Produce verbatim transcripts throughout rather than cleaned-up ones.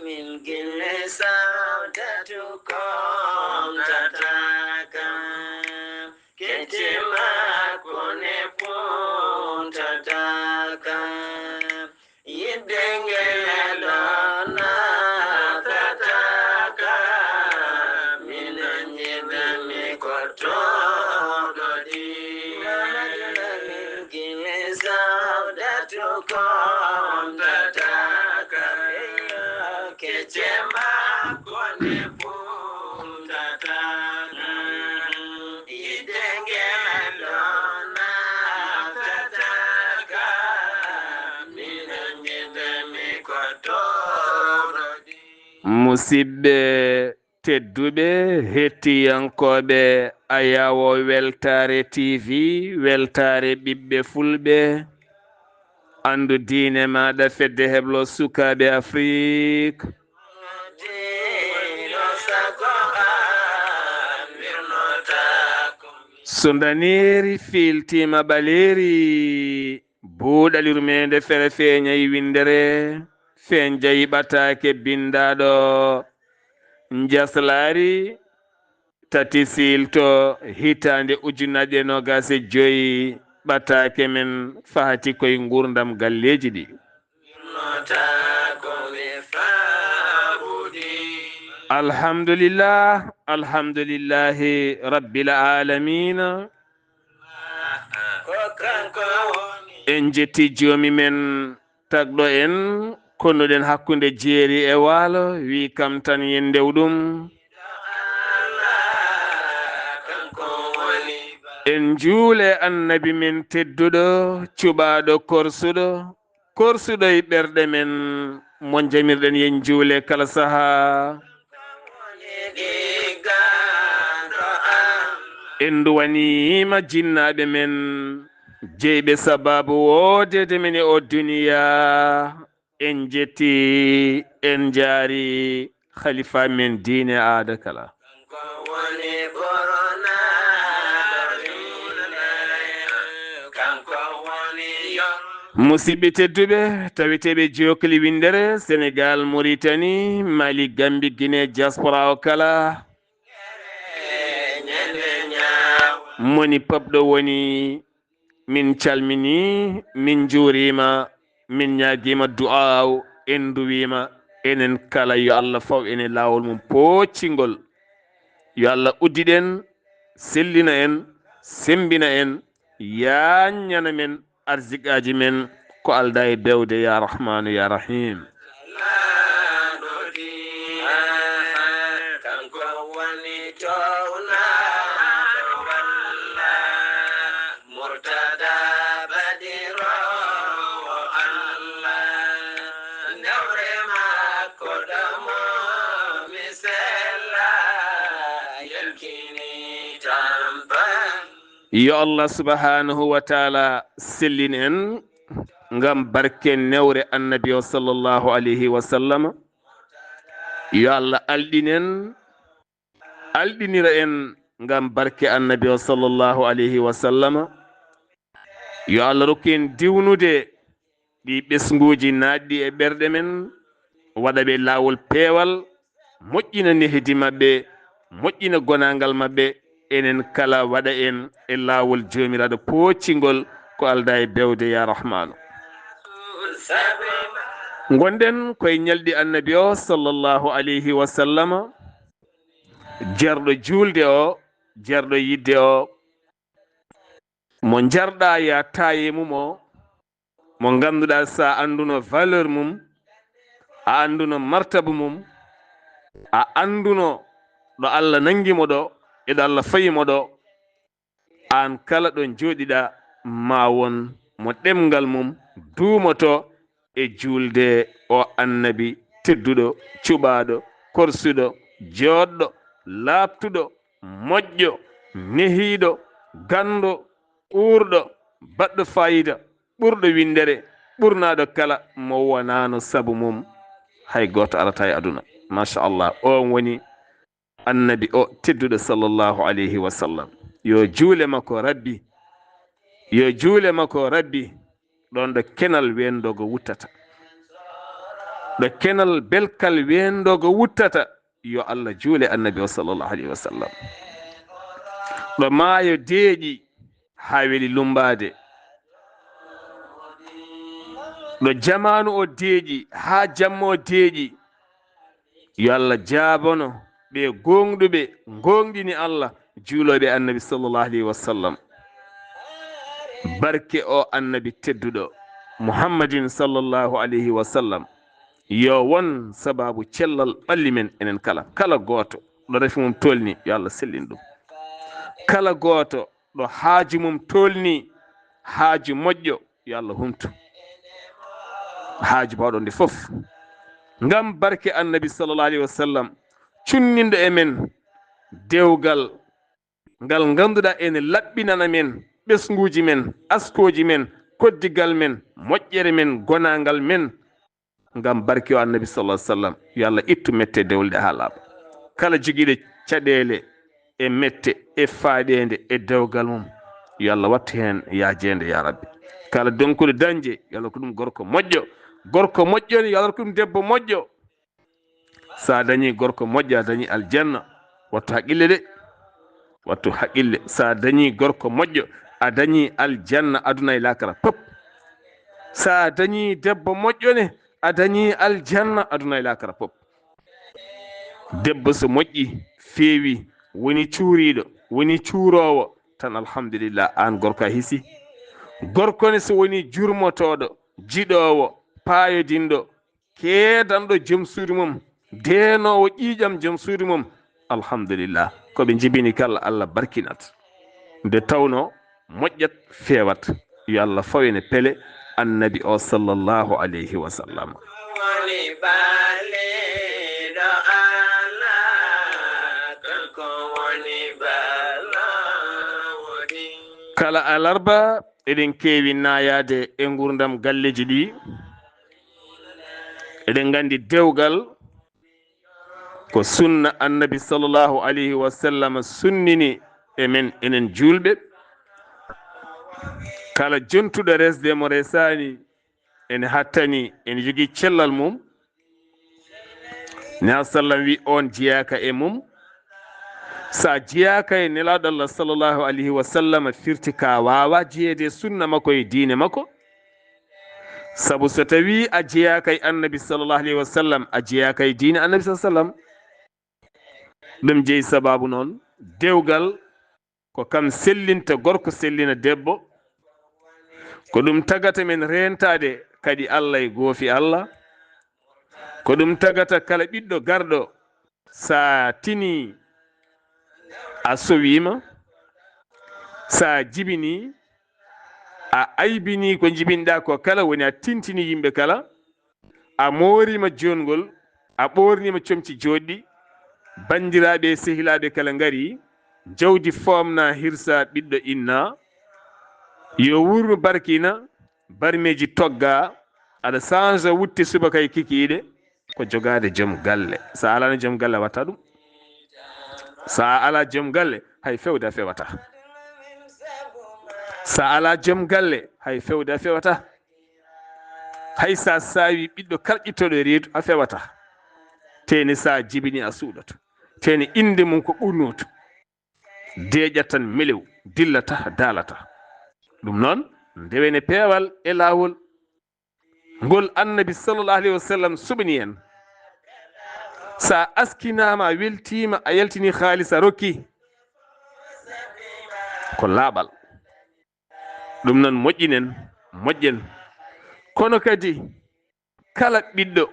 Min gille sawdatu kontataka, kecce makko ne puntataka. Yidde ngel ɗon natataka, min anjida mi ko toɗo di. Gile sawdatu kontataka, kecce makko ne puntataka. Yidde ngel ɗon natataka, min anjida mi ko toɗo di. Musidɓe tedduɓe, hettiyankooɓe Ayawo Weltaare T V, Weltaare ɓiɓɓe Fulɓe, anndu diine maaɗa, fedde heblo sukaaɓe Afrik. So ndaneeri fiiltiima ɓaleeri, buuɗali rumeende fere feeñay winndere, feeñjay ɓataake binndaaɗo. Njaslaari tati siilto hitaande ujunnaje noogaas e joy, ɓataake men fahati koye nguurndam galleeji ɗi. Alhamdulillah, alhamdulillahi rabbil aalamiina. En njetti joomi men tagɗo en, konnuɗen hakkunde jeeri e waalo, wi kam tan yen ndew ɗum. En njuule annabi men tedduɗo, cuɓaaɗo korsuɗo, korsuɗo e ɓerɗe men, mo njamirɗen yen njuule kala sahaa. En nduwaniima jinnaaɓe men, jeyɓe sabaabu woodeede men e o duniyaa. En njetti, en njaari khalifa men diine aada kala. Musidɓe tedduɓe, taweteeɓe jookli winndere Senegal, Mauritanie, Mali, Gambie, Guinée, diaspora o kala. Moni pop ɗo woni, min calminii, min njuuriima, min ñaagiima du'aaw, en nduwiima, enen kala yo Allah faw en e laawol mum pooccingol. Yo Allah uddiɗen, sellina en, semmbina en, yaaññana men arsiqaaji men ko aldaa e bewde, ya Rahmaanu, ya Rahiim. Kanko woni townaaɗo walla Murtada Badiro Allah. Newre makko ɗo mo mi sella, yalkini tampan. Yo Allah subhanahu wa taala sellin en ngam barke newre annabi o sallallahu alayhi wa sallam. Yo Allah alɗin en, alɗinira en ngam barke annabi o sallallahu alayhi wa sallam. Yo Allah rokku en diwnude ɗi ɓesnguuji naatɗi e ɓerɗe men, waɗa ɓe laawol peewal, moƴƴina nehdi maɓɓe, moƴƴina gonaangal maɓɓe, enen kala waɗa en e laawol Joomiraaɗo pooccingol ko aldaa e bewde, ya Rahmaanu. Ngonɗen koye ñalɗi annabi o sallallahu alayhi wa sallama, jarɗo juulde o, jarɗo yidde o, mo njarɗa ya taaye mum o, mo ngannduɗaa, so a annduno valeur mum, a annduno martaba mum, a annduno ɗo Allah nanngi mo ɗo e ɗo Allah fayi mo ɗo, aan kala ɗo njooɗiɗaa, ma won mo ɗemngal mum duumoto e juulde o annabi tedduɗo, cuɓaaɗo, korsuɗo, jooɗɗo, laaɓtuɗo, moƴƴo, nehiiɗo, ganndo, uurɗo, baɗɗo faayiida, ɓurɗo winndere, ɓurnaaɗo kala mo wonaano sabu mum, hay gooto arata e aduna. Machallah, oon woni annabi o tedduɗo sallallahu alayhi wa sallam. Yo juule makko Rabbi, yo juule makko Rabbi, ɗoon ɗo kenal weendogo wuttata. Ɗo kenal belkal weendogo wuttata, yo Allah juule annabi o sallallahu alayhi wa sallam. Ɗo maayo deeƴi haa weli lummbaade, ɗo jamaanu o deeƴi haa jamma o deeƴi, yo Allah jaabono ɓe gooŋɗuɓe gooŋɗini Allah, juulooɓe annabi sallallahu alayhi wa sallam. Barke o annabi tedduɗo Muhammadin sallallahu alayhi wa sallam yo won sababu cellal ɓalli men enen kala. Kala gooto ɗo rafi mum tolni, yo Allah sellin ɗum. Kala gooto ɗo haaju mum tolni, haaju moƴƴo, yo Allah humtu haaju baawɗo nde fof. Ngam barke annabi sallallahu alayhi wa sallam, cunninɗo e men dewgal ngal ngannduɗaa ene laɓɓinana men ɓesnguuji men, askooji men, koddigal men, moƴƴere men, gonaangal men. Ngam barke o annabi sallallahu alayhi wa sallam, yo Allah ittu mette dewle ɗe haa laaɓa. Kala jogiiɗo caɗeele e mette e faaɗeende e dewgal mum, yo Allah wattu heen yaajeende, ya Rabbi. Kala donkuɗo dañde, yo Allah ko ɗum gorko moƴƴo. Gorko moƴƴo ne, yo Allah ko ɗum debbo moƴƴo. So a dañii gorko moƴƴo, a dañii aljanna. Wattu haqqille de. Wattu haqqille. So a dañii gorko moƴƴo, a dañii aljanna aduna e laakara pop. So a dañii debbo moƴƴo ne, a dañii aljanna aduna e laakara pop. Debbo so moƴƴi, feewi, woni cuuriiɗo, woni cuuroowo, tan alhamdulillah, aan gorko a hisi. Gorko ne so woni jurmotooɗo, jiɗoowo, paayodinɗo, keedanɗo joom suudu mum, deenoowo ƴiiƴam joom suudu mum, alhamdulillah. Ko ɓe njibini kala, Allah barkinat. Nde tawnoo moƴƴat, feewat. Yo Allah faw en e pele annabi o sallallahu alayhi wa sallam. Kala alarba eɗen keewi naayaade e nguurndam galleeji ɗi. Eɗen nganndi dewgal ko sunna annabi sallallahu alayhi wa sallam sunnini e men enen juulɓe. Kala jontuɗo resde mo resaani ene hattani, ene jogii cellal mum. Nela sallam wi on jeyaaka e mum. So a jeyaaka e Nelaaɗo Allah sallallahu alayhi wa sallam, firti ka waawa jeyeede e sunna makko e diine makko. Sabu so tawi a jeyaaka e annabi sallallahu alayhi wa sallam, a jeyaaka e diine annabi sallallahu alayhi wa sallam. Ɗum jeyi sababu noon, dewgal ko kam sellinta gorko, sellina debbo. Ko ɗum tagata men reentaade kadi Allah e goofi Allah. Ko ɗum tagata kala ɓiɗɗo garɗo, so a tinii a sowiima, so a jibinii, a aybinii ko njibinɗaa ko kala, woni a tintinii yimɓe kala, a mooriima joongol, a ɓoorniima comci jooɗɗi, banndiraaɓe e sehilaaɓe kala ngarii, jawdi foomnaa, hirsaa ɓiɗɗo innaa, yo wuurnu barkinaa, barmeeji toggaa, aɗa saanja wutte subaka e kikiiɗe, ko jogaade joom galle. So a alaano joom galle, a waɗataa ɗum. So a alaa joom galle, hay feewde a feewataa. So a alaa joom galle, hay feewde a feewataa. Hay so a saawii ɓiɗɗo karƴittoɗo e reedu, a feewataa. Tee ne so a jibinii a suuɗoto. Tee ne innde mum ko ɓurnooto. Deeƴat tan melew, dillataa, daalataa. Ɗum noon, ndewen e peewal e laawol ngol annabi sallallahu alayhi wa sallam suɓani en. So a askinaama, a weltiima, a yaltinii haalis a rokki, ko laaɓal. Ɗum noon moƴƴinen, moƴƴen. Kono kadi kala ɓiɗɗo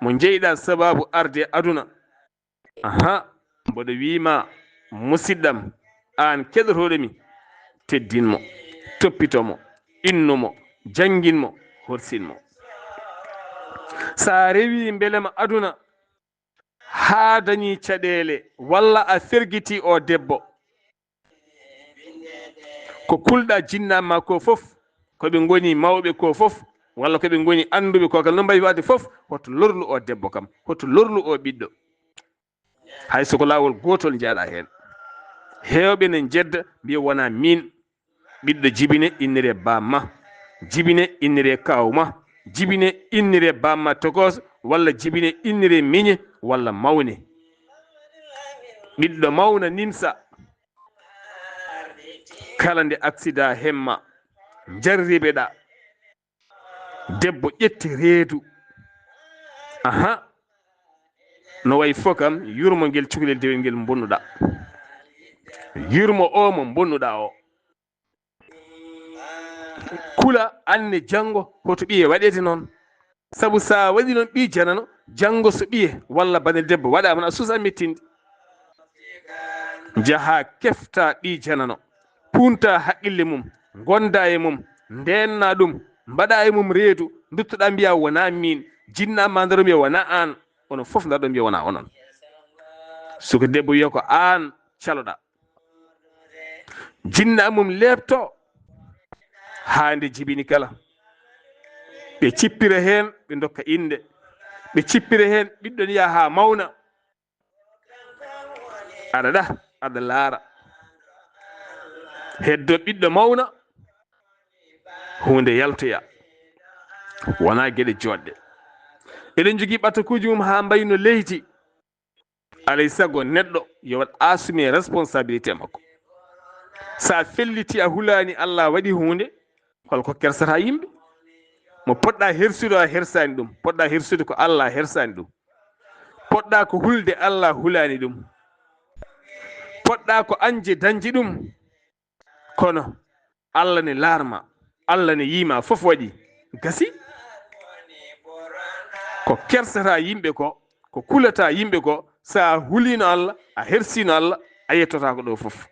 mo njeyɗaa sababu arde aduna, aha, mboɗo wiima, musidɗam, aan keɗotooɗo mi, teddin mo, toppito mo, innu mo, janngin mo, horsin mo. So a rewii mbelema aduna haa dañii caɗeele walla a fergitii o debbo, ko kulɗa jinnaa ma ko fof, ko ɓe ngoni mawɓe ko fof, walla ko ɓe ngoni annduɓe ko kala no mbayi waɗde fof, hoto lorlu o debbo kam, hoto lorlu o ɓiɗɗo. Hay so ko laawol gootol njaaɗa heen. Heewɓe ne njedda mbiya wonaa miin. Ɓiɗɗo jibine inniree baamma, jibine inniree kaawma, jibine inniree baamma tokooso, walla jibine, innire miñe, walla mawne. Ɓiɗɗo mawna nimsa. Kala nde aksida hemma, jarribe ɗa. Debbo ƴetti reedu. Aha. No wayi fo kam, yurmo ngel cukalel dewel ngel bonnuɗa. Yurmo o mo bonnuɗa o. Kula anne janngo hoto ɓiye waɗete noon. Sabu sa waɗi noon ɓi janano, janngo so ɓiye walla banel debbo waɗama, a suusa mettinde. Njaha kefta ɓi janano, punta haqqille mum, gonda e mum, ndenna ɗum, mbaɗa e mum reedu, duttoɗa mbiya wona min, jinna ma ndaro mbiya wona an, onon fof ndarɗo mbiya wona onon. Suka debbo wiya ko an caloɗa. Jinna mum leepto haa nde jibini kala. Ɓe cippira heen, ɓe ndokka innde. Ɓe cippira heen, ɓiɗɗo ne yaha haa mawna. Aɗa ɗa, aɗa laara. Heddo ɓiɗɗo mawna, huunde yaltoya. Wonaa geɗe jooɗɗe. Eɗen njogii ɓatakuuji mum haa mbayno leydi. Alay sago neɗɗo yo waɗ assume responsabilité makko. Sa felliti a hulaani Allah waɗi huunde, holko kersata yimɓe? Mo poɗɗa hersude a hersaani ɗum, poɗɗa hersude ko Allah hersaani ɗum. Poɗɗa ko hulde Allah hulaani ɗum. Poɗɗa ko anje dañji ɗum. Kono Allah ne laarma, Allah ne yiima, fof waɗi, gasi. Ko kersata yimɓe ko, ko kulata yimɓe ko, sa hulino Allah, a hersino Allah, a yettotako ɗo fof.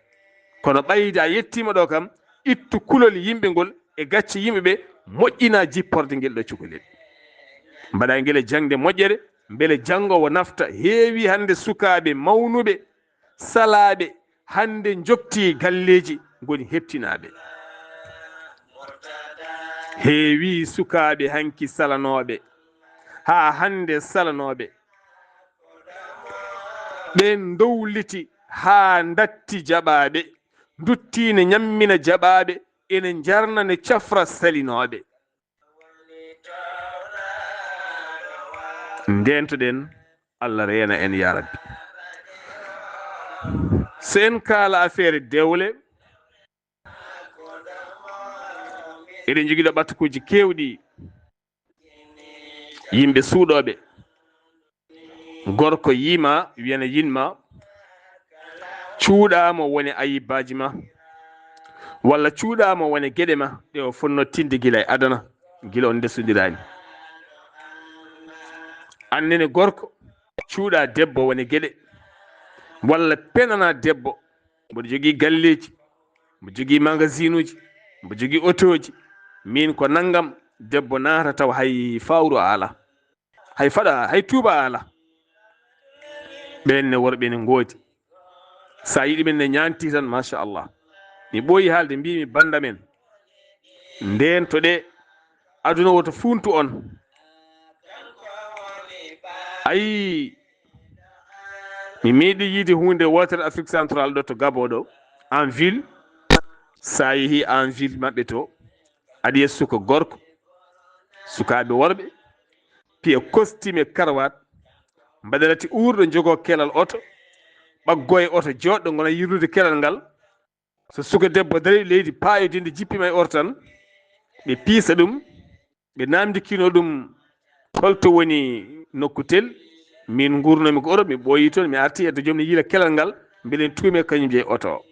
Kono ɓayde a yettima ɗo kam, ittu kulol yimɓe ngol e gacce yimɓe ɓe, moƴƴina jipporde ngel ɗo cukalel. Mbaɗa ngel e jaŋde moƴƴere, mbele janngo o nafta. Heewi hannde sukaaɓe mawnuɓe, salaaɓe, hannde njopti galleeji, ngoni heɓtinaaɓe. Heewi sukaaɓe hanki salanooɓe, haa hannde salanooɓe. Ɓeen ndowliti haa ndatti jaɓaaɓe, nduttiine ñammina jaɓaaɓe, ene njarna ne cafra salinooɓe. Ndeentoɗen, Allah reena en, yaa Rabbi. So en kaala affaire dewle, eɗen njogii ɗo ɓatakuuji keewɗi, yimɓe suuɗooɓe. Gorko yiima, wiyana yinma, cuuɗa mo woni ayibbaaji ma, walla cuuɗa mo woni geɗe ma ɗe o fonno tinde gila e adana, gila on ndesondiraani. Annene gorko, cuuɗa debbo woni geɗe, walla penana debbo, mboɗo jogii galleeji, mbo jogii magasinuuji, mbo jogii otooji, min ko nanngam. Debbo naata tawa hay fawru a alaa. Hay faɗa, hay tuuba a alaa. Ɓeen ne worɓe ne ngoodi. Sa yiɗi men ne ñaanti tan, machallah. Mi ɓooyi haalde, mbiimi bannda men. Ndeen to ɗe aduna woto fuuntu on. Ayi, mi meeɗi yiide huunde wootere Afrique Centrale ɗo to Gabon ɗo, en ville. Sa yehi en ville maɓɓe to, aɗa yiya suka gorko, sukaaɓe worɓe, piya costume e karawaat, mbaɗa lati uurɗo, jogoo kelal oto, ɓaggoo e oto jooɗɗo, ngona yirlude kelal ngal. So suka debbo darii leydi paayodinde, jippima e oto tan, ɓe piisa ɗum, ɓe naamndikino ɗum, holto woni nokku tel? Min nguurnomi ko Europe, mi ɓooyi toon, mi arti heddo joom ne yiila kelal ngal, mbiɗen tuume kañum jeyi oto o.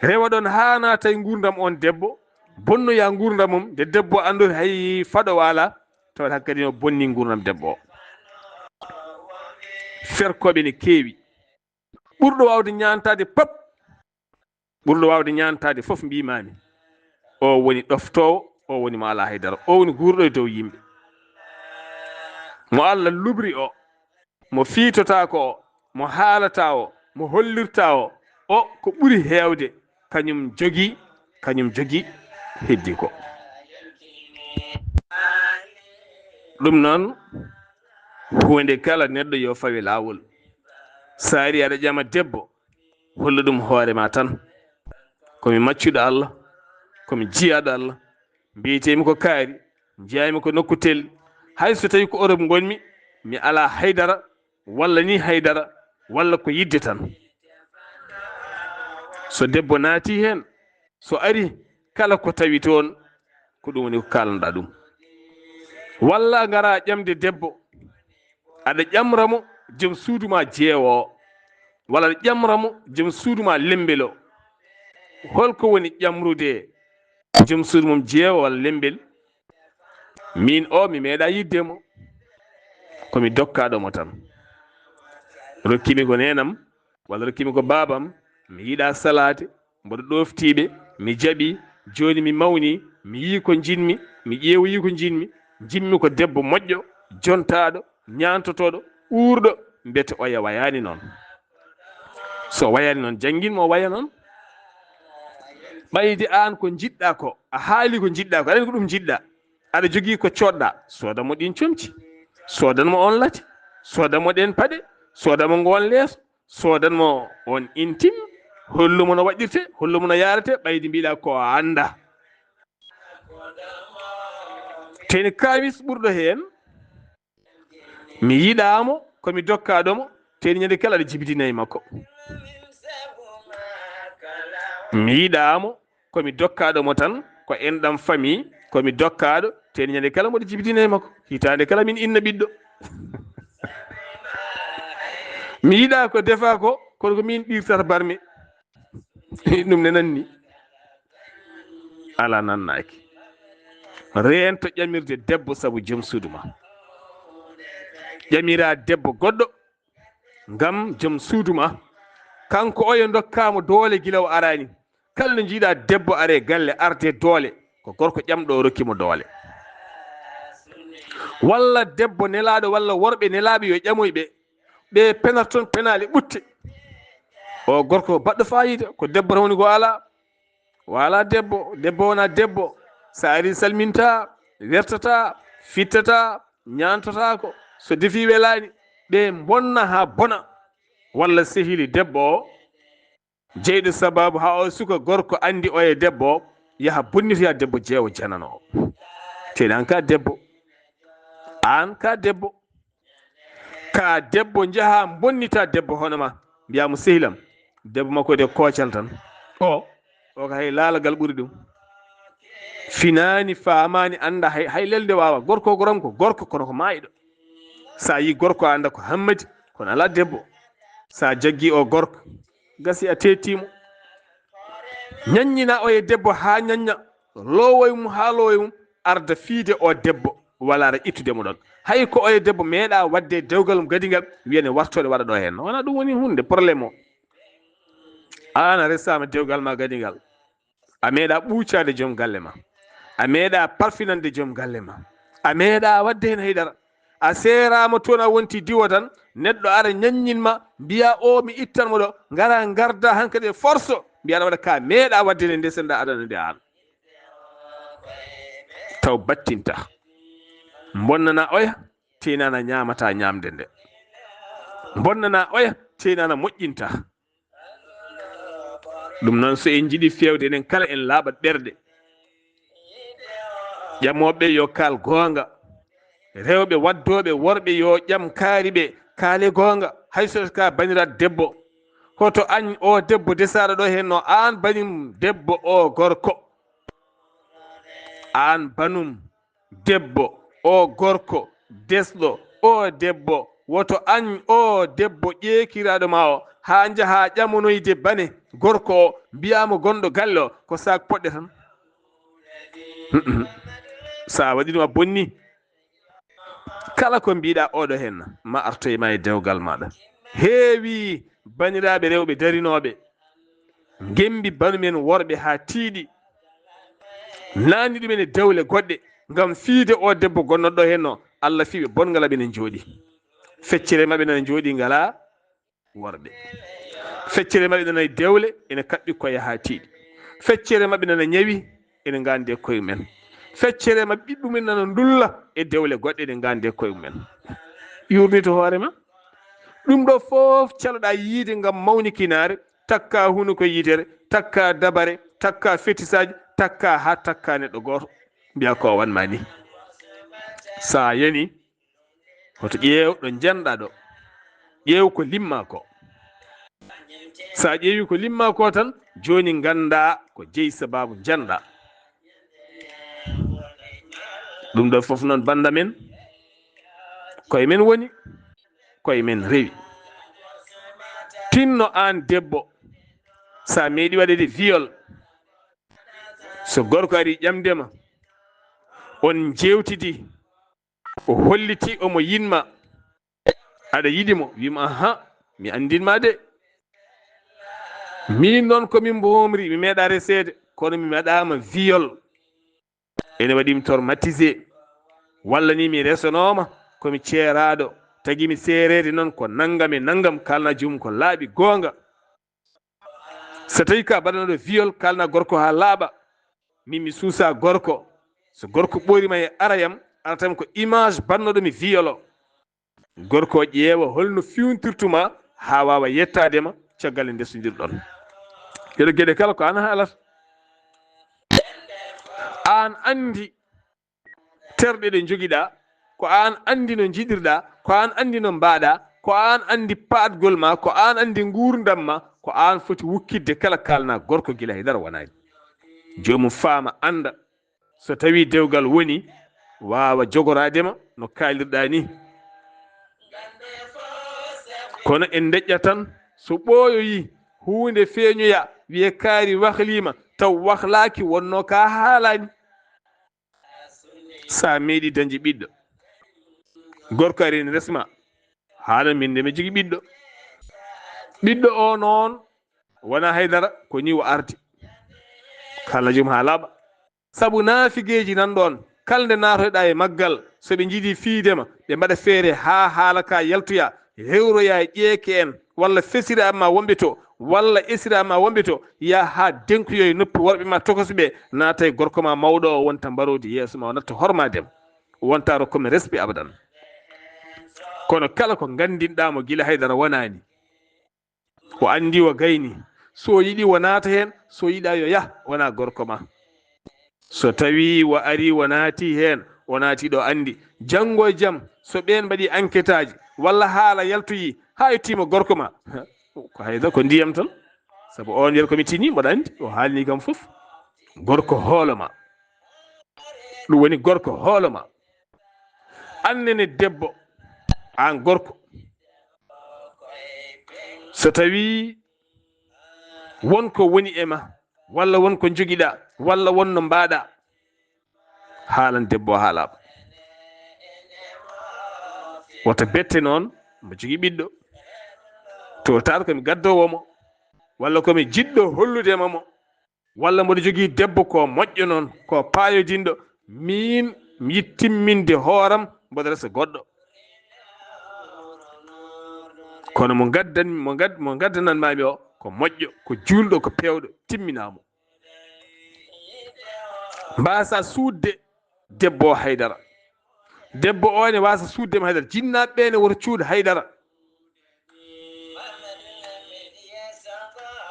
Rewa ɗon haa naata e nguurndam on debbo, bonnoya nguurndam mum, nde debbo anndori hay faɗo waala, tawata hakkadi no bonni nguurndam debbo o. Ferkooɓe ne keewi. Ɓurɗo waawde ñaantaade pap, ɓurɗo waawde ñaantaade fof, mbiimaami, o woni ɗoftoowo, o woni mo alaa hay dara, o woni guurɗo e dow yimɓe. Mo Allah lubri o, mo fiitotaako o, mo haalata o, mo hollirta o, o ko ɓuri heewde, kañum jogii, kañum jogii heddi ko. Ɗum noon, huunde kala neɗɗo yo fawe laawol. So ari aɗa ƴama debbo, hollu ɗum hoore ma tan. Ko mi maccuɗo Allah, ko mi jiyaaɗo Allah, mbiyetee-mi ko Kaari, njeyaa-mi ko nokku tel, Hay so tawi ko Europe ngonmi, mi alaa haydara, walla ni haydara, walla ko yidde tan. So debbo naati heen, so ari, kala ko tawi toon, ko ɗum woni ko kaalanɗaa ɗum. Walla ngara ƴamde debbo, aɗa ƴamra mo jom suudu ma jeewo o, walla aɗa ƴamra mo jom suudu ma lembel o. Holko woni ƴamrude jom suudu mum jeewo walla lembel? Min o, mi meeɗa yidde mo. Ko mi dokkaaɗo mo tan. Rokkimi ko neenam, walla rokkimi ko baabam. Mi yiɗa salaade, mboɗo ɗoftiiɓe, mi jaɓi. Jooni mi mawni, mi yii ko njiɗmi, mi ƴeewoyi ko njiɗmi. Njiɗmi ko debbo moƴƴo, jontaaɗo, ñaantotooɗo, uurɗo. Mbete oya wayaani noon. So wayaani noon, janngin mo waya noon. Ɓayde aan ko njiɗɗa ko, a haali ko njiɗɗa ko, aɗa anndi ko ɗum njiɗɗa. Aɗa jogii ko coodɗa, soodan mo ɗiin comci, soodan mo oon lati, soodan mo ɗeen paɗe, soodan mo ngoon leeso, soodan mo oon intim, hollu mo no waɗirte, hollu mo no yaarete, ɓayde mbiɗa ko a annda. Teni kaawis ɓurɗo heen, mi yiɗaa mo, ko mi dokkaaɗo mo, teni ñande kala aɗa jibidina e makko. Mi yiɗaa mo, ko mi dokkaaɗo mo tan, ko enɗam famille, ko mi dokkaaɗo, teni ñande kala mboɗo jibidina e makko. Hitaande kala min inna ɓiɗɗo. Mi yiɗaa ko defaa ko, kono ko min ɗirtata barme. Ɗum ne nanni. Alaa nannaaki. Reento ƴamirde debbo sabu jom suudu ma. Ƴamira debbo goɗɗo ngam jom suudu ma. Kanko oyo ndokkaa mo doole gila o araani. Kala no njiiɗa debbo are galle arde doole, ko gorko ƴamɗo o rokki mo doole. Walla debbo nelaaɗo walla worɓe nelaaɓe yo ƴamoy ɓe. Ɓe penata toon penaale ɓutte. O gorko baɗɗo faayiida, ko debbo tan woni ko alaa. O alaa debbo, debbo wona debbo. So ari salminta, wertata, fittata, ñaantotaako. So defi welaani, ɓe mbonna haa bona. Walla sehili debbo o, jeyɗo sababu haa o suka gorko anndi oye debbo o, yaha bonnitoya debbo jeewo janano o. Teɗi aan ka debbo. Aan ka debbo. Ka debbo njaha bonnita debbo hono ma. Mbiya mo sehilam. Debbo makko de koocal tan. O, o ka hay laalagal ɓuri ɗum. Finaani, faamaani, annda hay, hay lelde waawa. Gorko goram ko gorko kono ko maayɗo. Sa yi gorko a annda ko hammadi, kono alaa debbo. Sa jaggi o gorko, gasi a teetimo. Ñaññina o e debbo haa ñañña, lowoy mum haa lowoy mum, arda fiide o debbo, wala ara ittude mo ɗon. Hay ko o e debbo meeɗa wadde dewgal mum gadingal, wiya ne wartode waɗa ɗo heen. Wona ɗum woni hunde problème o. Aan a resama dewgal ma gadingal. A meeɗa ɓuucaade joom galle ma. A meeɗa parfinande joom galle ma. A meeɗa waɗde heen haydara. A seeraama toon, a wonti diwo tan, neɗɗo ara ñaññin ma, mbiya o mi ittan mo ɗo, ngara ngarda hankadi e forso, mbiya aɗa waɗa ka meeɗa waɗde nde, nde sennda adana nde aan. Taw battinta. Bonnana oya, teenana ñaamata ñaamde nde. Bonnana oya, teenana moƴƴinta. Ɗum noon, so en njiɗi feewde, enen kala en laaɓat ɓerɗe. Ƴamooɓe yo kaal goonga. Rewɓe waddooɓe worɓe yo ƴam kaari ɓe, kaale goonga. Hay so ka baniraat debbo. Hoto añ o debbo desaaɗo ɗo heen no aan banim debbo o gorko. Aan banum debbo, o gorko, desɗo, o debbo, woto añ o debbo ƴeekiraaɗo ma o, haa njaha ƴamonoyde bane gorko o, mbiyaa mo gonɗo galle o, ko saak poɗɗe tan. Sa waɗi ɗum a bonni. Kala ko mbiɗa oɗo hen, ma artoy ma e dewgal maɗa. Heewi baniraaɓe rewɓe darinoɓe, ngembi banumen worɓe haa tiiɗi, naani ɗumen e dewle goɗɗe, ngam fiide o debbo gonnoɗo henno. Allah fii ɓe bonngal aɓe ene jooɗi. Feccere maɓɓe nana jooɗi ngala worɓe. Feccere maɓɓe nana e dewle ene kaɓɓi ko yaha tiiɗi. Feccere maɓɓe nana ñawi ene ngandi e koye mumen. Feccere maɓɓe ɓiɓɓe mumen nana ndulla e dewle goɗɗe ene ngandi e koye mumen. Yurni to hoore ma. Ɗum ɗo fof caloɗa yiide ngam mawnikinaare, takka hunuko yitere, takka dabare, takka fetisaaji, takka haa takka neɗɗo gooto. Mbiya ko o wanma ni. So a yani, hoto ƴeew ɗo njanɗa ɗo. Ƴeew ko limma ko. So a ƴeewi ko limma ko tan, jooni ngannda ko jeyi sababu njanɗa. Ɗum ɗo fof noon bannda men, koye men woni, koye men rewi. Tinno aan debbo, so a meeɗi waɗede viol, so gorko ari ƴamde ma, on njeewtidi, o holliti omo yiɗ ma, aɗa yiɗi mo, wiima, "Aha, mi anndin ma de. Min noon ko min mboomri, mi meeɗa reseede, kono mi waɗaama viol. Ene waɗi mi traumatisé. Walla ni mi resanooma, ko mi ceeraaɗo, tagi mi seereede noon ko nanngam e nanngam, kaalna joomum ko laaɓi goonga." So tawi ka baɗanooɗo viol, kaalna gorko haa laaɓa. Min mi suusa gorko. So gorko ɓoori ma e arayam, aratam ko image baɗnooɗo mi viol o. Gorko o ƴeewa holno fiwntirtu ma haa waawa yettaade ma caggal nde ndesondirɗon. Ɗeɗo geɗe kala ko aan haalata. Aan anndi terɗe ɗe njogiɗa, ko aan anndi no njiɗirɗa, ko aan anndi no mbaɗa, ko aan anndi paɗgol ma, ko aan anndi nguurndam ma, ko aan foti wukkitde kala kaalna gorko gila haydara wonaani. Joomum faama, annda, so tawi dewgal woni, waawa jogoraade ma no kaalirɗa ni. Kono en ndeƴƴat tan, so ɓooyoyi, huunde feeñoya, wiye kaari wahlii ma, taw wahlaaki, wonno ka haalaani. So a meeɗi dañde ɓiɗɗo, gorko ari ene resma, haala min de mi jogii ɓiɗɗo. Ɓiɗɗo o noon wona haydara, ko ni o ardi. Kala jom haa laaɓa. Sabu naafigeeji nan ɗoon, kala nde naatoyɗa e maggal, so ɓe njiɗi fiyde ma, ɓe mbaɗa feere haa haala ka yaltoya, rewroya e ƴeeke en, walla fesiraaɓe ma wonɓe to, walla esiraaɓe ma wonɓe to, yaha haa denkoyo e noppi worɓe ma tokosɓe, naata e gorko ma mawɗo o, wonta mbaroodi yeeso ma, o natta hormaade ma, wonta rokko mi respect abadan. Kono kala ko nganndinɗa mo gila haydara wonaani, o anndi o gayni, so yiɗi o naata heen, so yiɗa yo yah, wona gorko ma. So tawi o ari o naati heen, o naati ɗo anndi. Janngo e jam, so ɓeen mbaɗi enquêteaaji, walla haala yaltoyi, haa yettiima gorko ma, ko hayda ko ndiyam tan. Sabu on yer ko mi tini, mboɗo anndi, o haalni kam fof. Gorko hoolo ma. Ɗum woni gorko hoolo ma. Annene debbo, aan gorko. So tawi won ko woni e ma, walla won ko njogiɗa, walla won no mbaɗa, haalan debbo o haa laaɓa. Wota bette noon, mo jogii ɓiɗɗo. Tootaar ko mi gaddowo mo, walla ko mi jiɗɗo hollude ma mo. Walla mboɗo jogii debbo ko moƴƴo noon, ko paayodinɗo, miin mi yiɗi timminde hooram, mboɗo resa goɗɗo. Kono mo ngaddan-, mo ngad-, mo ngaddananmaami o, ko moƴƴo, ko juulɗo, ko peewɗo, timminaa mo. Mbaasa suuɗde debbo o haydara. Debbo o ene waasa suuɗde mo haydara. Jinnaaɓe ɓe ne woto cuuɗ haydara.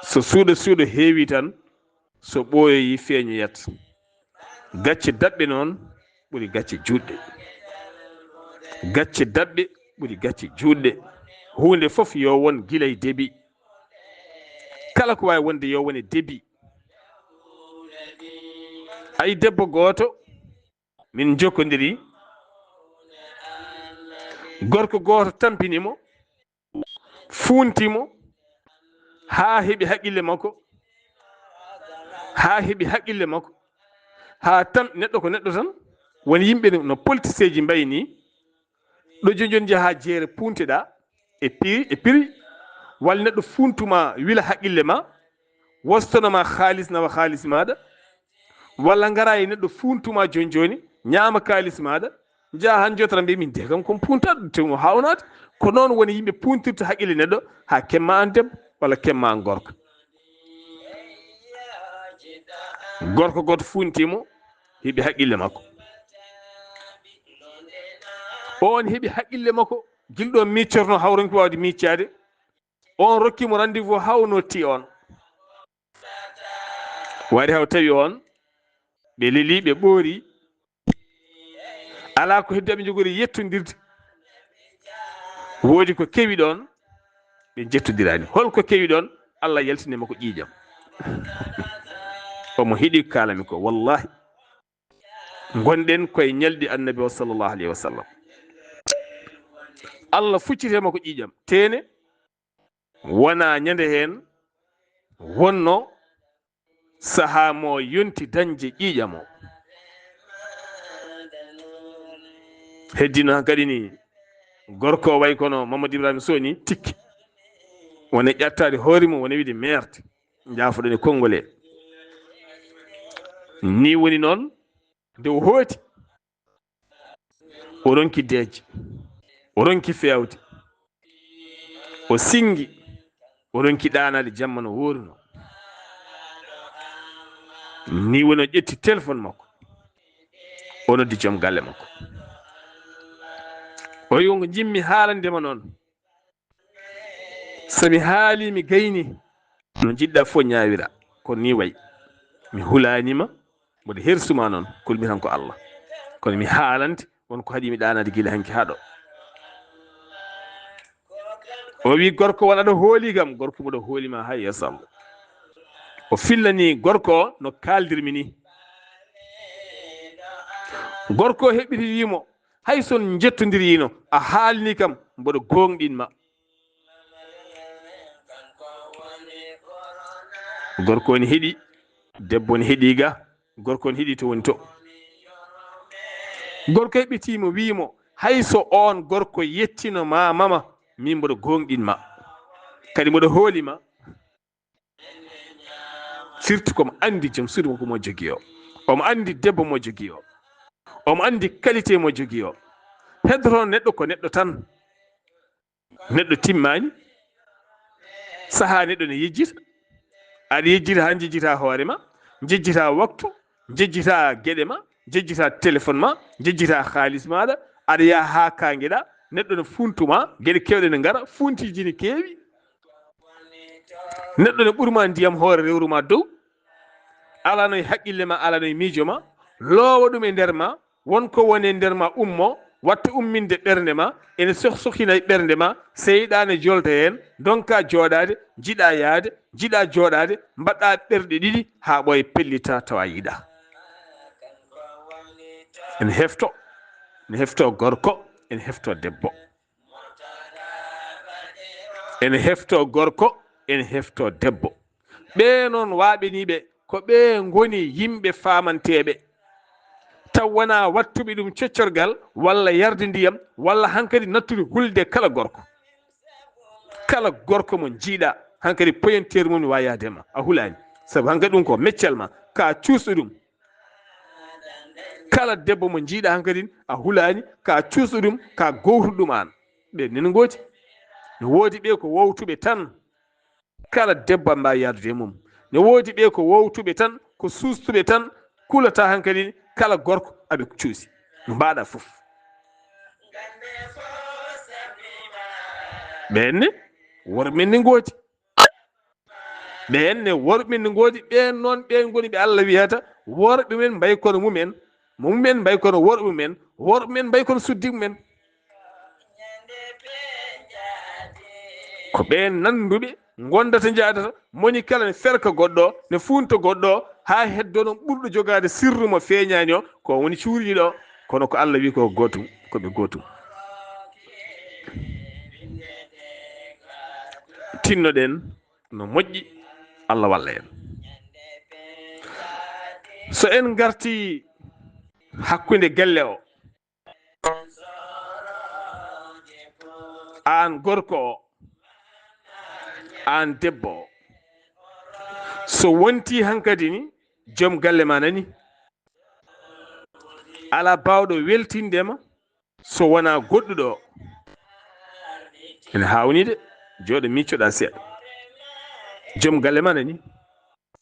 So suuɗo suuɗo heewi tan, so ɓooyoyi feeñoyat. Gacce daɓɓe noon ɓuri gacce juutɗe. Gacce daɓɓe ɓuri gacce juutɗe. Huunde fof yo won gila e debi. Kala ko waawi wonde yo wone debi. Ay debbo gooto, min njokkondiri. Gorko gooto tampini mo, fuunti mo, haa heɓi haqqille makko, haa heɓi haqqille makko, haa tam-, neɗɗo ko neɗɗo tan, won yimɓe no, no politiseeji mbayi nii, ɗo jooni jooni njaha jeere punteɗa e piri, e piri, walla neɗɗo funtuma wila haqqille ma, wostano ma haalis nawa haalis maɗa, walla ngara e neɗɗo funtuma jooni jooni, ñaama kaalis maɗa, njaha han jotara mbiya min de kam kon puntaɗo te mo hawnaade. Ko noon woni yimɓe puntirta haqqille neɗɗo haa kemma an debbo walla kemma an gorko. Gorko gooto funti mo, heɓi haqqille makko. On heɓi haqqille makko, gila ɗo miccorno hawronki waawde miccaade. On rokki mo rendez-vous hawno ti on. Waɗi haw tawi on, ɓe leli, ɓe ɓoori. Alaa ko heddi aɓe njogori yettondirde. Woodi ko kewi ɗoon, ɓe njettondiraani. Hol ko kewi ɗoon? Allah yaltini makko ƴiiƴam. Omo heɗi ko kaalami ko, wallahi. Ngonɗen koye ñalɗi Annabi o, sallallahu alayhi wa sallam. Allah fuccite makko ƴiiƴam. Teene, wonaa ñande heen wonno sahaa mo yonti dañde ƴiiƴam o. Heddino han kadi ni gorko o way kono Mamadou Ibrahima Sow ni tikki. Wona ƴattaade hoore mum, wona wiide meerde. Njaafoɗon e konngol e. Ni woni noon nde o hooti. O ronki deeƴe. O ronki feewde. O sinngi. O ronki ɗaanaade jamma no wooruno. Ni woni o ƴetti téléphone makko. O noddi joom galle makko. O wi, "Ko njimmi haalande ma noon. So mi haali, mi gayni. No njiɗɗa fof ñaawira. Kono ni way. Mi hulaani ma. Mboɗo hersuma noon. Kulmi tan ko Allah. Kono mi haalante. Won ko haɗi mi ɗaanaade gila hanki haɗo." O wi, "Gorko, won aɗa hooli kam?" Gorko, "Mboɗo hooli ma haa yeeso Allah." O fillani gorko o no kaaldirmi ni. Gorko o heɓɓiti wi mo, "Hay so on njettondiriino, a haalni kam, mboɗo gooŋɗin ma." Gorko on heɗi, debbo on heɗi ga, gorko on heɗi to woni to. Gorko heɓɓiti mo, wi mo, "Hay so on gorko yettino ma mama, min mboɗo gooŋɗin ma. Kadi mboɗo hooli ma." Firti komo anndi joom suudu makko mo jogii o. Omo anndi debbo mo jogii o. Omo anndi qualité mo jogii o. Heddoto neɗɗo ko neɗɗo tan. Neɗɗo timmaani. Sahaa neɗɗo ne yejjita. Aɗa yejjita haa njejjita hoore ma, njejjita waktu, njejjita geɗe ma, njejjita téléphone ma, njejjita haalis maaɗa, aɗa yaha haa kaangeɗa, neɗɗo ne funtuma, geɗe keewɗe ne ngara, funtiiji ne keewi. Neɗɗo ne ɓurma ndiyam hoore rewru ma dow, alano e haqqille ma, alano e miijo ma, loowa ɗum e nder ma, won ko woni e nder ma ummo, watta umminde ɓernde ma, ene soh-, sohina e ɓernde ma, seyɗaane jolta heen, ndonka jooɗaade, njiɗa yahde, njiɗa jooɗaade, mbaɗɗa ɓerɗe ɗiɗi haa ɓooya pellita tawa yiɗa. Ene hefto, ene hefto gorko, ene hefto debbo. Ene hefto gorko, ene hefto debbo. Ɓee noon waaɓeniiɓe, ko ɓee ngoni yimɓe faamanteeɓe. Taw wonaa wattuɓe ɗum coccorgal, walla yarde ndiyam, walla hankadi nattude hulde kala gorko. Kala gorko mo njiiɗa, hankadi poyanteeru mum ne waawi yahde e ma, a hulaani. Sabu hankadi ɗum ko meccel ma, ka cuusɗo ɗum. Kala debbo mo njiiɗa hankadi, a hulaani, ka cuusɗo ɗum, ka gowtuɗo ɗum aan. Ɓe nene ngooti. Ne woodi ɓe ko wowtuɓe tan. Kala debbo aɗa mbaawi yahdude e mum. Ne woodi ɓe ko wowtuɓe tan, ko suustuɓe tan, kulata hankadi kala gorko aɓe cuusi. No mbaɗa fof. Ɓeen ne, worɓe men ne ngoodi. Ɓeen ne, worɓe men ne ngoodi, ɓeen noon, ɓeen ngoni ɓe Allah wiyata, worɓe men mbayi kono mumen, mumen mbayi kono worɓe mumen, worɓe men mbayi kono suddi mumen. Ko ɓeen nannduɓe ngondata njaadata, moni kala ne ferka goɗɗo, ne fuunta goɗɗo, haa heddo noon ɓurɗo jogaade sirru mo feeñaani o, ko woni cuuriiɗo o. Kono ko Allah wi ko gootum, ko ɓe gootum. Tinnoɗen no moƴƴi, Allah walla en. So en ngarti hakkunde galle o, aan gorko o, aan debbo o, so wonti hankadi ni, joom galle ma nani, alaa baawɗo weltinde ma, so wonaa goɗɗuɗo o. Ene haawni de, jooɗo miccoɗa seeɗa. Joom galle ma nani,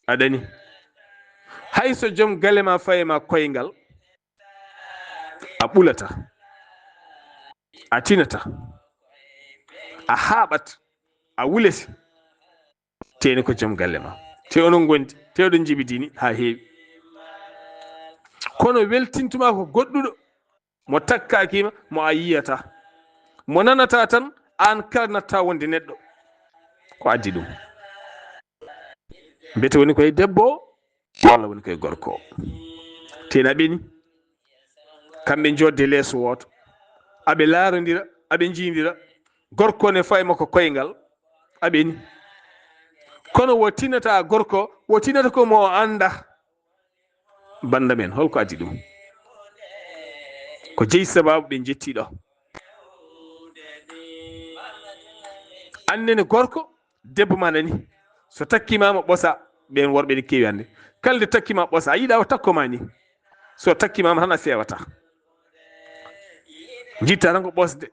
a ɗani. Hay so joom galle ma fayi ma koyngal, a ɓulata, a tinata, a haaɓat, a wulete. Teni ko joom galle ma. Te onon ngondi, te oɗon njibidini haa heewi. Kono weltintuma ko goɗɗuɗo. mo takkaaki ma, mo a yiyata, mo nanata tan, aan kala natta wonde neɗɗo. Ko addi ɗum? Mbete woni koye debbo o, walla woni koye gorko o? Tena ɓeni. Kamɓe jodde leeso wooto, aɓe laarondira, aɓe njiindira. Gorko ne fawi makko koyngal, aɓe ni. Kono wo tinata gorko, wo tinata ko mo o annda. Banda men, holko addi ɗum? Ko jeyi sababu ɓe jetti ɗo. Annene gorko, debbo ma nani. So takkima mo ɓosa, ɓen worɓe ne keewi hannde. Kala nde takkima ɓosa, a yiɗa o takko ma ni. So takkima mo tan a fewata. Jitta tan ko ɓosde.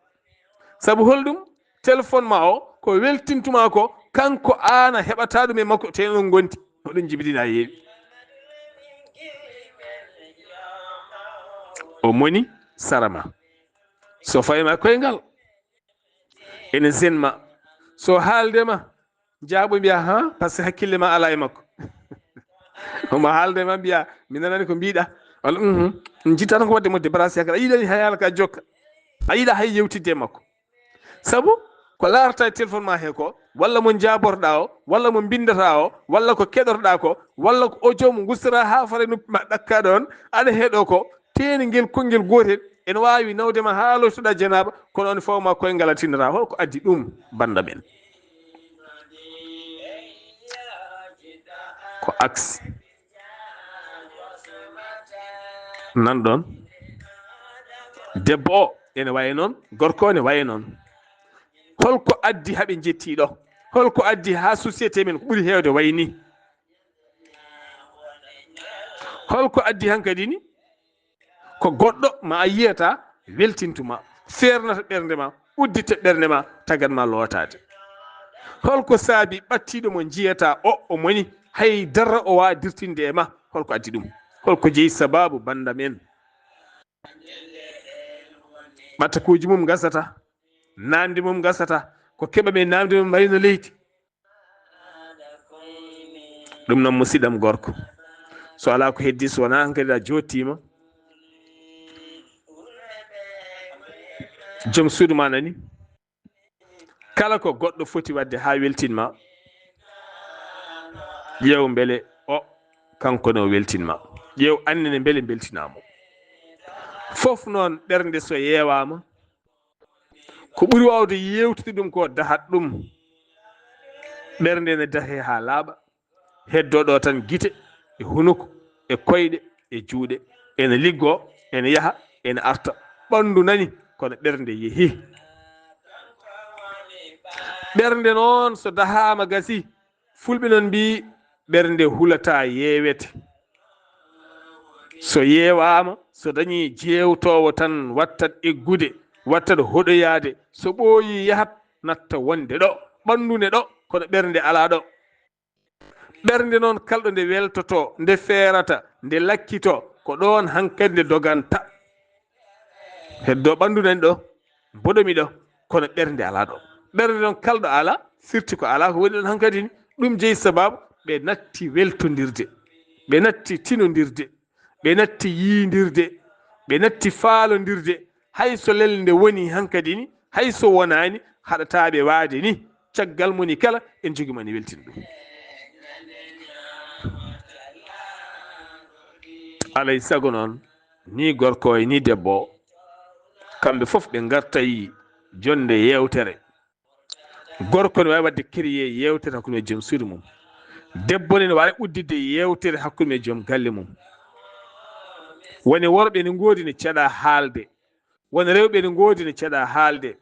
Sabu holɗum? Téléphone ma o, ko weltintuma ko, kanko aan a heɓata ɗum e makko, te noon gondi. Oɗon jibidina yeewi. O moni sara ma. So fawi ma koyngal, ene zen ma. So haalde ma, jaaɓo mbiya, ha, parce que hakkille ma ala e makko. Omo haalde ma mbiya, mi nanani ko mbiɗa. Walla, mhm, jitta tan ko wadde mo débarrassé, yakkat. A yiɗani hay haala ka jokka. A yiɗa hay yewtidde e makko. Sabu ko laarata e téléphone ma he ko, walla mo jaaborɗa o, walla mo mbindata o, walla ko keɗorɗa ko, walla ko audio mo gustata ha fara noppi ma ɗakka ɗon, aɗa heɗo ko, teeni ngel konngel gootel, ene waawi nawde ma haa loytoɗa janaaba, kono on fof ma koyngal a tinnata. Holko addi ɗum, banda men? Ko aksi. Nan ɗon. Debbo o ene wayi noon, gorko o ne wayi noon. Holko addi haɓe jetti ɗo? Holko addi ha société men ko ɓuri heewde wayi ni? Holko addi hankadi ni? Ko goɗɗo ma a yiyata weltintuma, feernata ɓernde ma, uddita ɓernde ma, tagat ma lootaade. Holko saabi ɓattiiɗo mo njiyata o, o moni, hay dara o waawa dirtinde e ma? Holko addi ɗum? Holko jeyi sababu banda men? Ɓattakuuji mum ngasata, namdi mum ngasata, ko keɓa men namdi mum mbayno leydi. Ɗum noon, musidɗam gorko, so alaa ko heddi, so wonaa hankadi a jottiima, joom suudu ma nani, kala ko goɗɗo foti waɗde haa weltin ma, ƴeew mbele o kanko ne o weltin ma. Ƴeew annene mbele mbeltinaa mo. Fof noon, ɓernde so yeewaama, ko ɓuri waawde yeewtude ɗum ko dahat ɗum. Ɓernde ne dahee haa laaɓa, heddoo ɗo tan gite e hunuko e koyɗe e juuɗe. Ene liggoo, ene yaha, ene arta. Ɓanndu nani, kono ɓernde yehii. Ɓernde noon, so dahaama gasii, Fulɓe noon mbiyi, ɓernde hulataa, yeewete. So yeewaama, so dañii jeewtoowo tan, wattat eggude, wattat hoɗoyaade. So ɓooyii, yahat, natta wonde ɗo, ɓanndu ne ɗo, kono ɓernde alaa ɗo. Ɓernde noon, kala ɗo nde weltotoo, nde feerata, nde lakkitoo, ko ɗoon hankadi nde doganta. Heddoo ɓanndu nani ɗo, mboɗo mi ɗo, kono ɓernde alaa ɗo. Ɓernde noon, kala ɗo alaa, firti ko alaa ko woni ɗoon hankadi ni. Ɗum jeyi sababu ɓe natti weltondirde, ɓe natti tinondirde, ɓe natti yiindirde, ɓe natti faalondirde. Hay so lelnde woni hankadi ni, hay so wonaani, haɗataa ɓe waade ni. Caggal moni kala, en jogii mo ene weltina ɗum. Alay sago noon, ni gorko o e ni debbo o, kamɓe fof ɓe ngartay jonde yeewtere. Gorko ne waawi waɗde créer yeewtere hakkunde joom suudu mum. Debbo ne waawi udditde yeewtere hakkunde joom galle mum. Woni worɓe ne ngoodi ne ceɗa haalde. Won rewɓe ne ngoodi ne ceɗa haalde.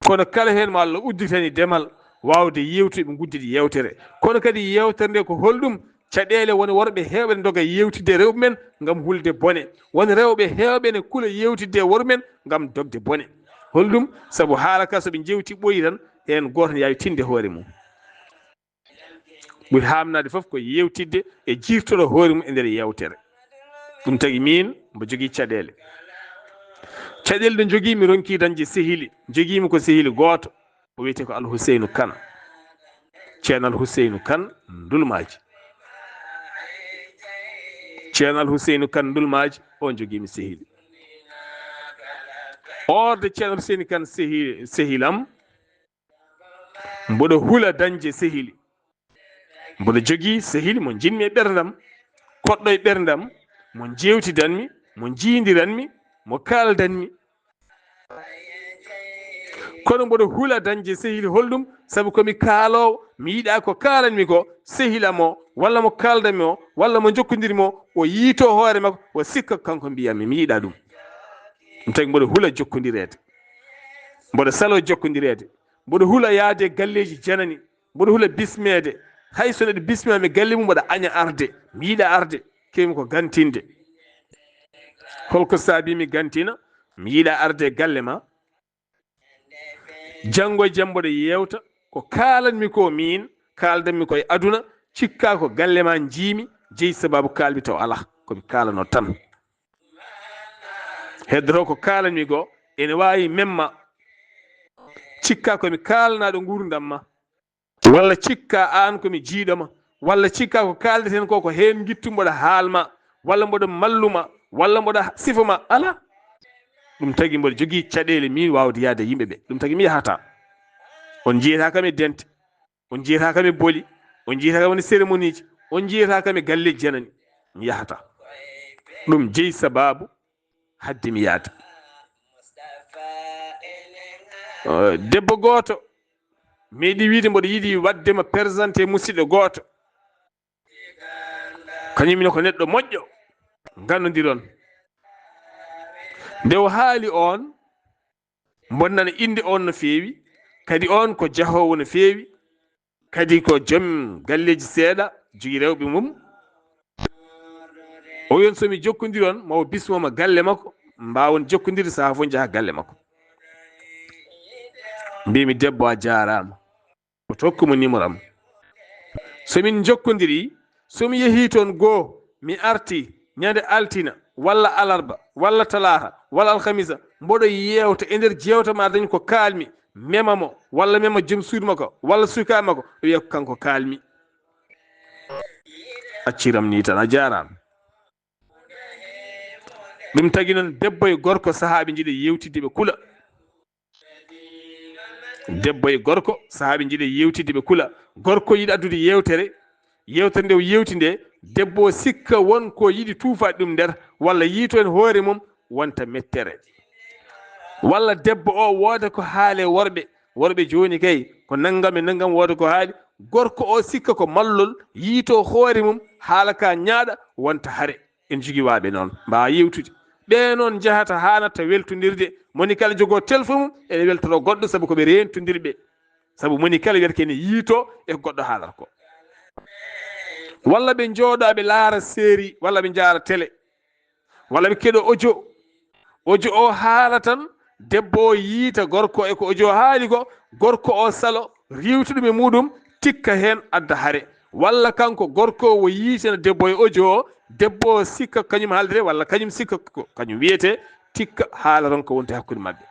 Kono kala heen mo Allah udditani demal waawde yeewtude, ɓe nguddita yeewtere. Kono kadi yeewtere nde ko holɗum? Caɗeele, won worɓe heewɓe ne ndoga yeewtidde rewɓe men ngam hulde bone. Won rewɓe heewɓe ne kula yeewtidde worɓe men ngam dogde bone. Holɗum? Sabu haala ka so ɓe njeewti ɓooyi tan, heen gooto ne yaawi tinde hoore mum. Ɓuri haamnaade fof ko yeewtidde e jiirtoro hoore mum e nder yeewtere. Ɗum tagi miin mbo jogii caɗeele. Caɗeele ɗe njogii mi, ronki dañde sehili. Njogiimi ko sehili gooto, o wiyetee ko Alhuseynu Kan. Ceerno Alhuseynu Kan Ndulmaaji. Ceerno Alhuseynu Kan Ndulmaaji, o njogiimi sehili. Orde Ceerno Seyni Kan sehi, sehilam. Mboɗo hula dañde sehili. Mboɗo jogii sehili mo njiɗmi e ɓerndam, koɗɗo e ɓerndam, mo njeewtidanmi, mo njiindiranmi, mo kaaldanmi. Kono mboɗo hula dañde sehili. Holɗum? Sabu ko mi kaaloowo, mi yiɗaa ko kaalanmi ko, sehilam o, walla mo kaaldanmi o, walla mo njokkondirmi o, o yiito hoore makko, o sikka kanko mbiyammi, mi yiɗaa ɗum. Ɗum tagi mboɗo hula jokkondireede. Mboɗo saloo jokkondireede. Mboɗo hula yahde e galleeji janani. Mboɗo hula bismeede. Hay so neɗɗo bismiima mi galle mum, mboɗo aña arde. Mi yiɗaa arde. Keewmi ko gantinde. Holko saabii mi gantina? Mi yiɗaa arde e galle ma. Janngo e jam mboɗo yeewta ko kaalanmi ko miin, kaaldanmi ko e aduna, cikkaa ko galle ma njiimi, jeyi sabaabu kaalmi taw alaa. Ko mi kaalanoo tan. Heddoto ko kaalanmi ko ene waawi memma. Cikkaa ko mi kaalanaaɗo nguurndam ma. Walla cikkaa aan ko mi jiiɗo ma. Walla cikkaa ko kaaldeten ko, ko heen ngittu mboɗo haalma. Walla mboɗo malluma. Walla mboɗo sifoma. Alaa. Ɗum tagi mboɗo jogii caɗeele miin waawde yahde e yimɓe ɓe. Ɗum tagi mi yahataa. On njiyataa kam e dente. On njiyataa kam e boli. On njiyataa kam e cérémonieji. On njiyataa kam e galleeji janani. Mi yahataa. Ɗum jeyi sabaabu hadde mi yahde. Eh, debbo gooto meeɗi wiide mboɗo yiɗi waɗde ma présenté musidɗo gooto. Kañum ne ko neɗɗo moƴƴo, ngannondiron. Nde o haali oon, mboɗo nana innde oon no feewi, kadi oon ko jahoowo no feewi, kadi ko joom galleeji seeɗa, jogii rewɓe mum. O wiyon so mi jokkondiron, ma o bismoma galle makko, mbaawon jokkondirde sahaa fof njaha galle makko. Mbimi debbo a jaaraama. Woto hokku mo numéro am. So min njokkondiri, so mi yehii toon goo, mi arti ñande altina, walla alarba, walla talaata, walla alhamisa, mboɗo yeewta e nder jeewte ma dañ ko kaalmi, mema mo, walla mema joom suudu makko, walla sukaaɓe makko, o wiya ko kanko kaalmi. Acciram ni tan, a jaaraama. Ɗum tagi noon debbo e gorko sahaa ɓe njiɗa yeewtidde ɓe kula. Debbo e gorko sahaa ɓe njiɗa yeewtidde ɓe kula. Gorko yiɗa addude yeewtere, yeewtere nde o yeewti nde, debbo o sikka won ko yiɗi tuufaade ɗum nder, walla yiito heen hoore mum wonta mettere. Walla debbo o wooda ko haale worɓe, worɓe jooni kay ko nanngam e nanngam wooda ko haali, gorko o sikka ko mallol, yiito hoore mum, haala ka ñaaɗa wonta hare. En jogii waaɓe noon, mbaawa yeewtude. Ɓe noon njahata haa natta weltondirde, moni kala jogoo telefon mum, ene weltoro goɗɗo, sabu ko ɓe reentondirɓe. Sabu moni kala wiyata ko ene yiito e ko goɗɗo haalata ko. Walla ɓe njooɗo, ɓe laara série, walla ɓe njaara télé, walla ɓe keɗo audio. Audio o haala tan, debbo o yiita gorko e ko audio haali ko, gorko o salo, riiwta ɗum e muɗum, tikka heen, adda hare. Walla kanko gorko o yiitina debbo e audio o, debbo o sikka ko kañum haaldete, walla kañum sikka ko kañum wiyete, tikka haala ronka wonde hakkunde maɓɓe.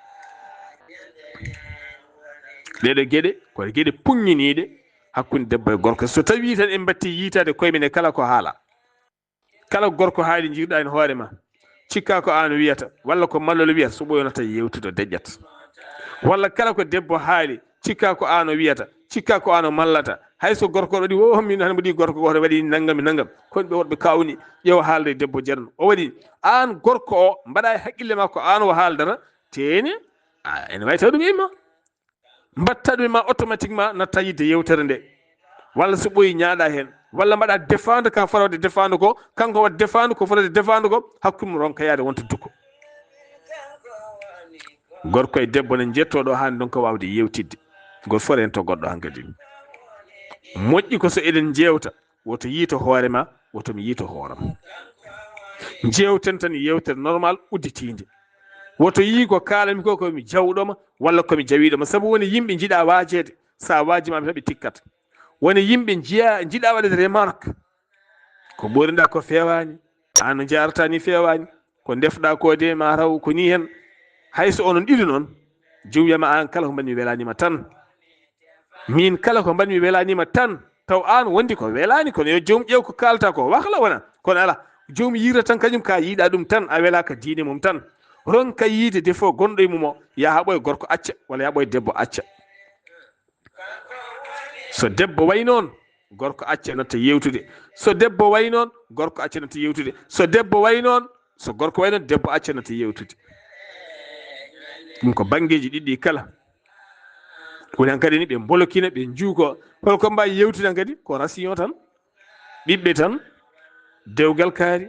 Ɗeɗo geɗe, ko geɗe puññiniiɗe hakkunde debbo e gorko. So tawi tan en mbatti yiitaade koye men e kala ko haala, kala ko gorko haali, njiiruɗaa heen hoore ma, cikkaa ko aan o wiyata, walla ko mallol wiyata, so ɓooyi nata yeewtude, o deƴƴat. Walla kala ko debbo haali, cikkaa ko aan o wiyata, cikkaa ko aan o mallata. Hay so gorko waɗi, "Wo, min hannde mboɗi gorko gooto waɗi nanngam e nanngam." Kono ɓe woɗɓe kawni, ƴeewa haalde debbo jeɗɗo. O waɗi, aan gorko o, mbaɗa e haqqille ma ko aan o haaldata, teene, a, ene wawi taw ɗum imma. Mbatta ɗum ma automatiquement natta yidde yewtere nde. Walla so ɓooyi ñaaɗa heen. Walla mbaɗa défendre ka fota waɗde défendre ko, kanko waɗa défendre ko fota waɗde défendre ko, hakkunde mum ronka yaade wonta dukko. Gorko e debbo ne njetto ɗo haa ndonka waawde yewtidde. Ngol fof rento goɗɗo hankadi. Moƴƴi ko so eɗen njeewta, woto yiito hoore ma, woto mi yiito hooram. Njeewten tan yewtere normal udditiinde. Woto yii ko kaalanmi ko, ko mi jawɗo ma, walla ko mi jawiiɗo ma. Sabu woni yimɓe njiɗa waajeede, sa waaji ma ɓe tan ɓe tikkat. Woni yimɓe njiya, njiɗa waɗde remarque. Ko ɓorinɗa ko feewaani, aan no njaarata ni feewaani, ko ndefɗa ko de ma raw ko ni heen. Hay so onon ɗiɗo noon, joom wiyama aan kala ko mbaɗmi welaanima tan. Min kala ko mbaɗmi welaanima tan, taw aan wondi ko welaani, kono yo joom ƴeew ko kaalta ko, wakla wona, kono ala, joom yiira tan kañum ka yiiɗa ɗum tan, a welaaka diine mum tan. Ronka yiide défaut gonɗo e mum o, yaha ɓoy gorko acca, walla yaha ɓoy debbo acca. So debbo way noon, gorko acca natta yewtude. So debbo way noon, gorko acca natta yewtude. So debbo way noon, so gorko way noon, debbo acca natta yewtude. Ɗum ko banngeeji ɗiɗi kala. Woni hankadi ni ɓe mbolokina, ɓe njuuko. Holko mbawi yewtude hankadi? Ko rasiyon tan, ɓiɓɓe tan, dewgal kaari,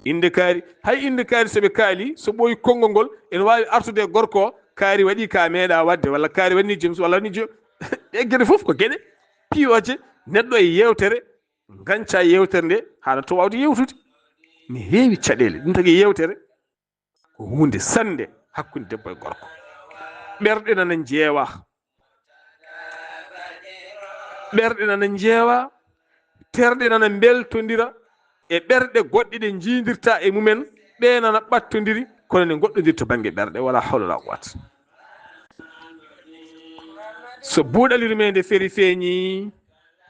innde kaari. Hay innde kaari so ɓe kaali, so ɓooyi konngol ngol, ene waawi artude e gorko o, kaari waɗi ka meeɗa waɗde, walla kaari waɗni joom, walla waɗni joom. Ɗe geɗe fof ko geɗe piyoje neɗɗo e yewtere, ganca yewtere nde, haɗa to wawde yewtude. Ne heewi caɗeele, ɗum tagi yewtere ko huunde sannde hakkunde debbo e gorko. Ɓerɗe nana njeewa, ɓerɗe nana njeewa, terɗe nana mbeltondira e ɓerɗe goɗɗe ɗe njiidirta e mumen, ɗe nana ɓattondiri, kono ne ngoɗɗondiri to bannge ɓerɗe, wala hawla wala quwwata. So buuɗal yurmeende feri feeñi,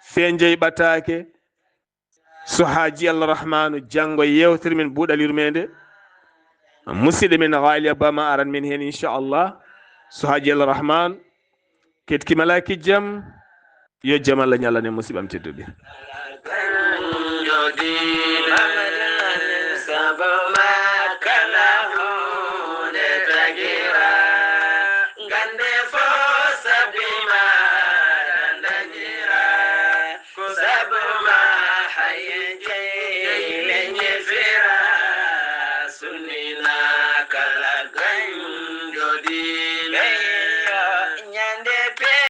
feenjey ɓataake, so haaji Allah Rahmanu, janngo yewtere men buuɗal yurmeende. Musidɗo men Ghali Abba ma aran men heen, inchallah. So haaji Allah Rahmanu, keɗki malaaki jam, yo jam Allah ñallan en musidɓam tedduɓe. Ko sabu ma